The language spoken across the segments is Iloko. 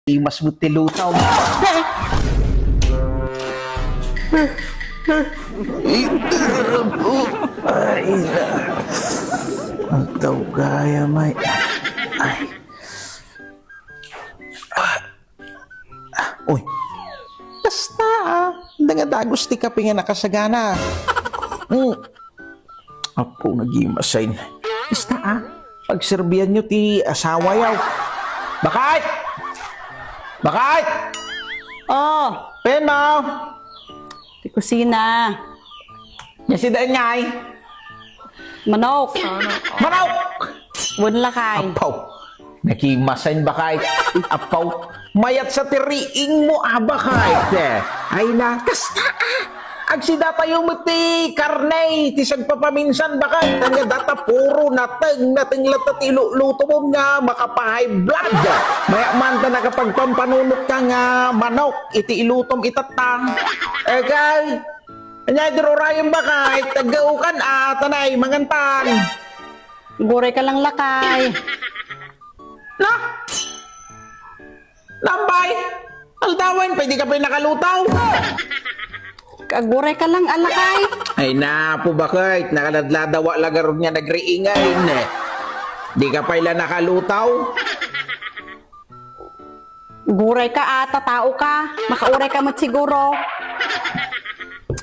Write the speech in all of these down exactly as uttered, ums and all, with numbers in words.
imas met ti lutom. Ay, na. Agdaw gayam ay. Ay. Uy. Basta, ah. Anda nga dagus ti kape nga nakasagana. Mm. Apo, nagimasin. Basta, ah. Pagserbianyo ti asawayo. Bakit? Bakit? Oh. Pen mo? Ti kusina. Nia si daan ngay? Manok. Manok! Wen lakay. Apaw. Nakimasin bakay. Apaw. Mayat sa ti riing mo, ah, bakay. Ay na, kasta, ah. Agsidatayo met ti karne, ti sagpapaminsan bakay. Tangga data puro nateng, nateng latta ti luluto mo nga makapahay blood. Mayat man ta nakapagpampanunot ka nga manok, iti ilutom itatta. Ekay, Ania, di rurayen bakay, taggaukan, ah, tanay, mangantan. Guray ka lang lakay. Na? Nambay? Aldawen, pwede ka pa'y nakalutaw? Kaguray ka lang, alakay. Ay, napo, bakit? Nakaladladawa lagarod nga nagriingay, ne. Di ka pa'y la nakalutaw? Guray ka, ata, tao ka. Makauray ka met siguro.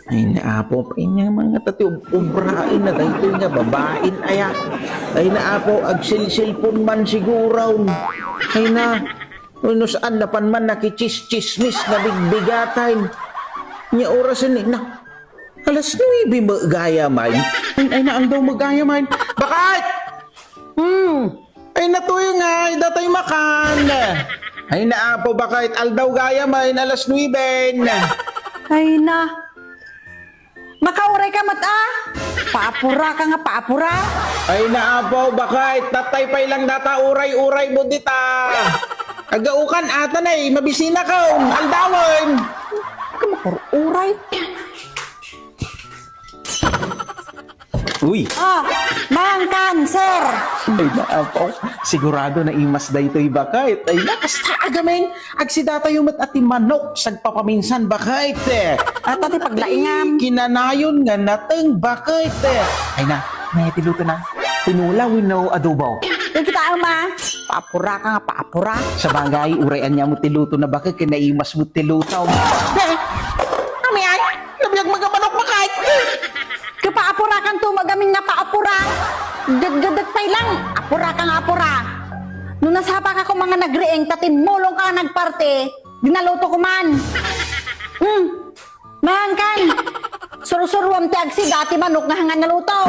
Ay, naapo, ay, nga mga tati, ob-, obrain na daytoy nga babain, aya. Ay, naapo, agsilsilpon man siguro. Ay, na, no saan na pan man nakichischismis na bigbigatan. Nia oras ini, na, alas nuebe met gayam ay. Ay, ay, na, aldaw met gayam ay. Bakit? Hmm. Ay, natuyo nga, ay, datay makan. Ay, naapo, bakit? Aldaw gayam ay, alas nuebe. Ay, na. Makauray ka met, ah. Paapura ka nga, paapura. Ay, naapo, bakit? Tatay pa'y lang data, uray-uray mo dita. Agaukan, ata na eh, mabisina ka, um, aldawen. Ka makauray. Uy! Ah, mangan, sir! Ay, naapo. Sigurado naimas daytoy bakit. Ay, na, kasta agamin. Agsidatayo met a ti manok, sagpapaminsan bakit. Ata ti paglaingam. Kinanayon nga nateng bakit. Ay na, may ti luto na. Tinola wenno adobo? Yung kita, ama. Paapura ka nga, paapura. Sabagay, uray ania met ti luto na bakit, ken naimas met ti luto. Eh, kami ay, nabiag mga manok bakit. Kapaapurakan to, magamin nga paapura. Gaggagat pay lang, apura ka nga apura. No nasapa ka kung mga nagriing, ta timmulong ka nga nagparti, di naluto ko man. Hmm, mangan kan. Sursuruam ti agsida ti manok nga hangan naluto.